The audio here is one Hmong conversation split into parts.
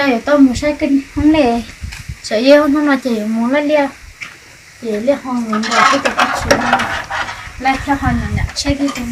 Yuav tau mus saib koj hoob li, tsam ib hnub no ces yuav mus laj liaj, ces liaj ho mus nrog peb cov paj tsuag no, laj thiaj ho nyuam nyam tsheb thiab.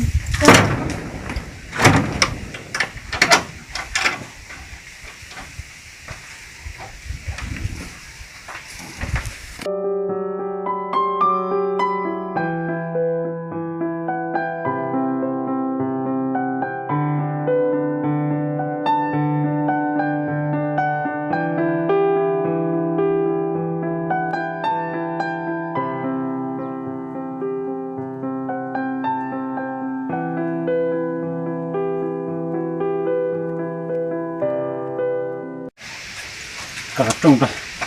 Koj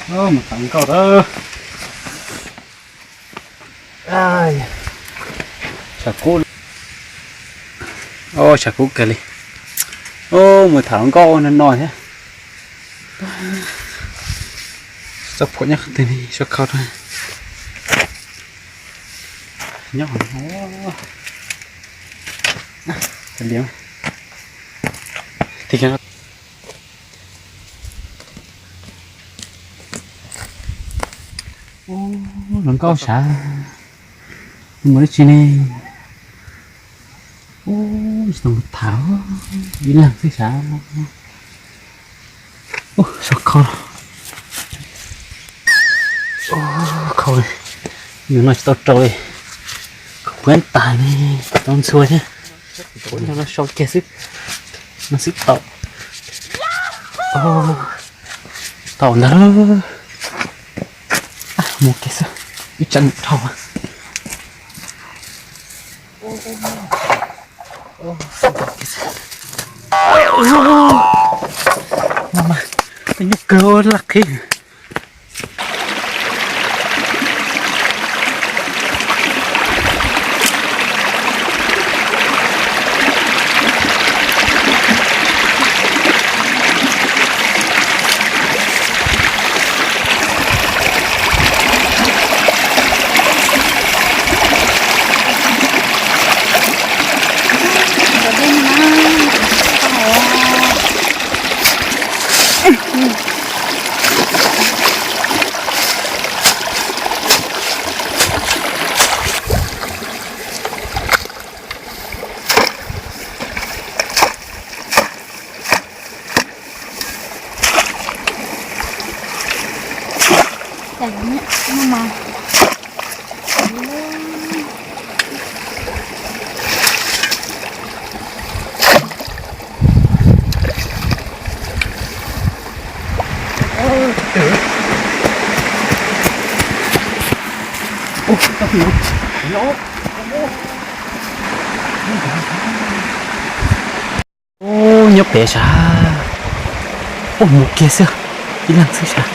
rooj, mus tham nkauj lawm. Tshav kub, tshav kub kawg li. Mus tham nkauj no no thiab. Txoj phuam nyob qhov twg ne, sau khau rau. Nyob qhov no. Ua, hluas nkauj sav, mus dab tsi ne? Ua, tsis tau tham, ib leeg xwb sav. Ua, sau khau, khau, yus no tsis tau rau li, khau puab tas ne, tau ntxhua thiab. Ua, no sau kiag xwb, no xwb tau. Tau ntag. Mus kiag xwb, ib tsam mus dhau. Nyuaj kawg laj qhib. Ub, nyob pem sav. Ub, mus kiag xwb, ib leeg xwb sav.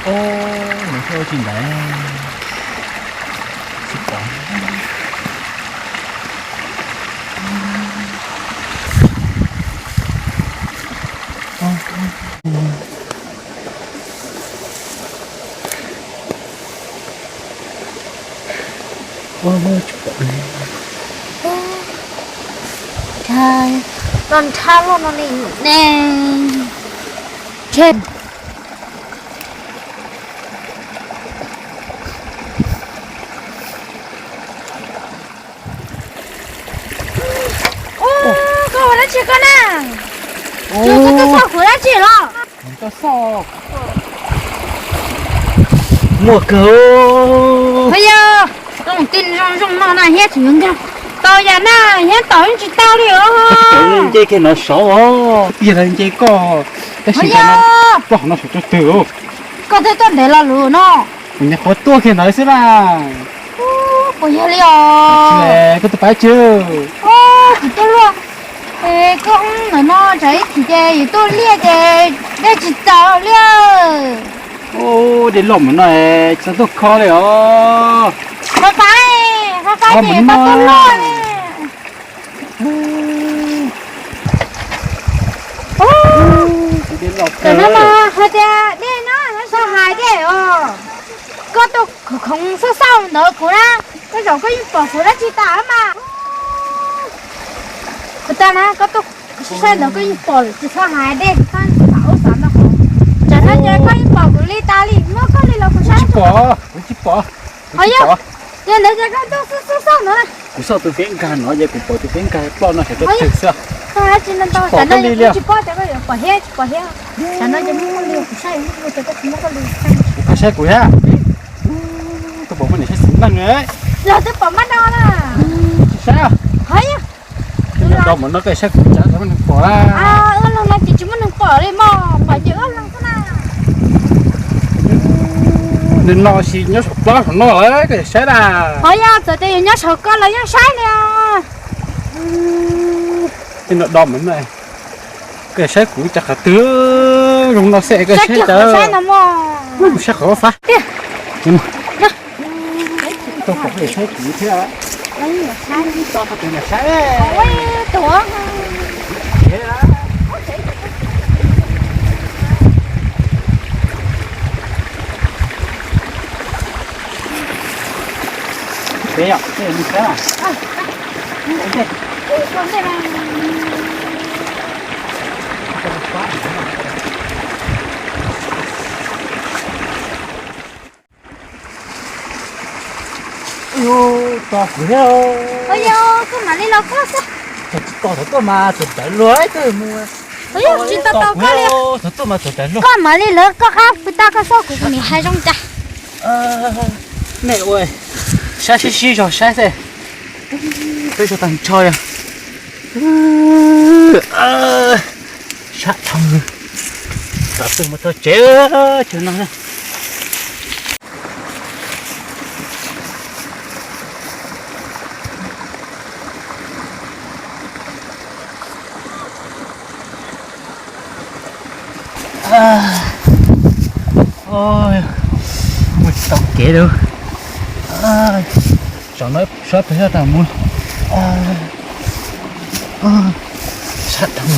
Ub, nws thiaj ua tsis ntawd. Tsis pom. Ua, tsis pom li. Tau nrhab loj no li ne. Ub, koj ua dab tsi koj na? Ub, koj tuaj xauj kuv dab tsi los? Muaj kawg. Yog koj mus tij zoo zoo no na thiab tsis yuav nkag tau yam na, thiab tom yeej tsis tau li os. Nce kiag no sov os, yog lawv nce koj, tab sis koj no sov tso twg. Koj twb tuaj ntev lo lus no. Kuv nyuam qhuav tuaj kiag ntawd xwb las. Puas yog li os? Koj tus pab tsw. Kuv tuaj luaj. Koj ntawm no tsam ib chim ces yuav tuaj liaj ces dej tsis txaus li. Ub, dej loj mus no tsis tau tuaj kho li os. Fav fav, fav fav ces koj tuaj luaj li. Kawm no mas hais tias dej no, koj txhob hais dej os. Koj tuaj khoov khoov xauj xauj ntawd kuv na, tej zaum koj yeej pom kuv dab tsi tas mas. Kuv tas na, koj tuaj saib ntawd koj yeej pom lawm, tsis txhob hais dej, tsis txhob tham ub xav ntau hauv. Tsam no ces koj yeej pom kuv li tas li, muab koj li los kuv saib. Tsis pom, kuv tsis pom. Ho yog, yog ntawd ces koj tuaj xauj xauj xauj ntawd na. Kuv xauj tus peb nkag no ces kuv pom tus peb nkag ploj no sawv koj twg xwb. Tsis pom koj li li. Tsis pom, tsis pom thiab, tsis pom thiab. Tsam no ces muab koj li kuv saib, muab koj li saib. Kuv saib kuv thiab. Koj pom muaj niam saib xwm neej. Los twb pom mab no na. Tsis saib. Ho yog. Tus no do mus no koj saib kuv tsam tsis muaj neeg pom na. Ua loog no ces tsis muaj neeg pom li mog, pom nce ua loog xwb na. Nws no sis nyob saum plab saum no lawm koj saib na. Ho yog txawm tias yuav nyob saum koj los yeej saib li os. Tej no do mus no, koj saib kuv tsam qhov twg zoo no xwb koj saib tsam. Saib qhov fab. Tau pom koj saib kuv thiab. Tau saib. Peb yom, peb yom, saib. Tos kuv thiab. Koj mam li los koj xwb. Tsis tos thaum tuaj mas txawm tawv luag koj mus. Tsis tos tos koj li. Thaum tuaj mas txawm tawv luag. Koj mam li lawv koj qab pw tag koj xauj kuv, kuv nim hais zoo cas. Nej ua saib sib sib zog saib xwb. Peb zog tag nrho yog sab dhau. Tom twg mus txog tsev, tsev no. Mus tsis tau kev li. Zaum no sab pem sab tas mus. Sab dhau.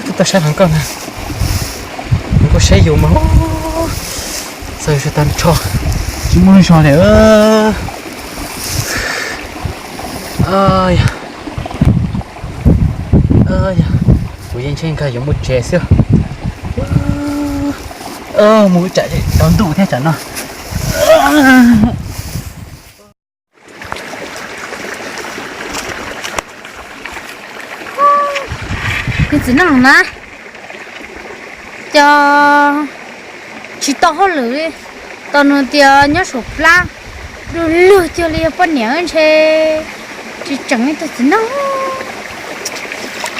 Twb tau sab dhau koj na. Kuv kuj saib yus mas txawm tag nrho tsis muaj lub zog li. Kuv yeej ntshe nkag yuav mus tsev xwb. Mus tsam tsaus ntuj thiab tsam no. Kuv txiv neej na, cov tsis tau hauj lwm li, tos nws tias nyob saum plab du lug cuag li yog poj niam ntshe tsis tseem ib tug txiv neej.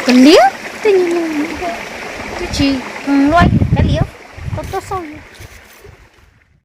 Kav liam, tej nyuag twb tsis luaj, kav liam, tau tuaj xauj.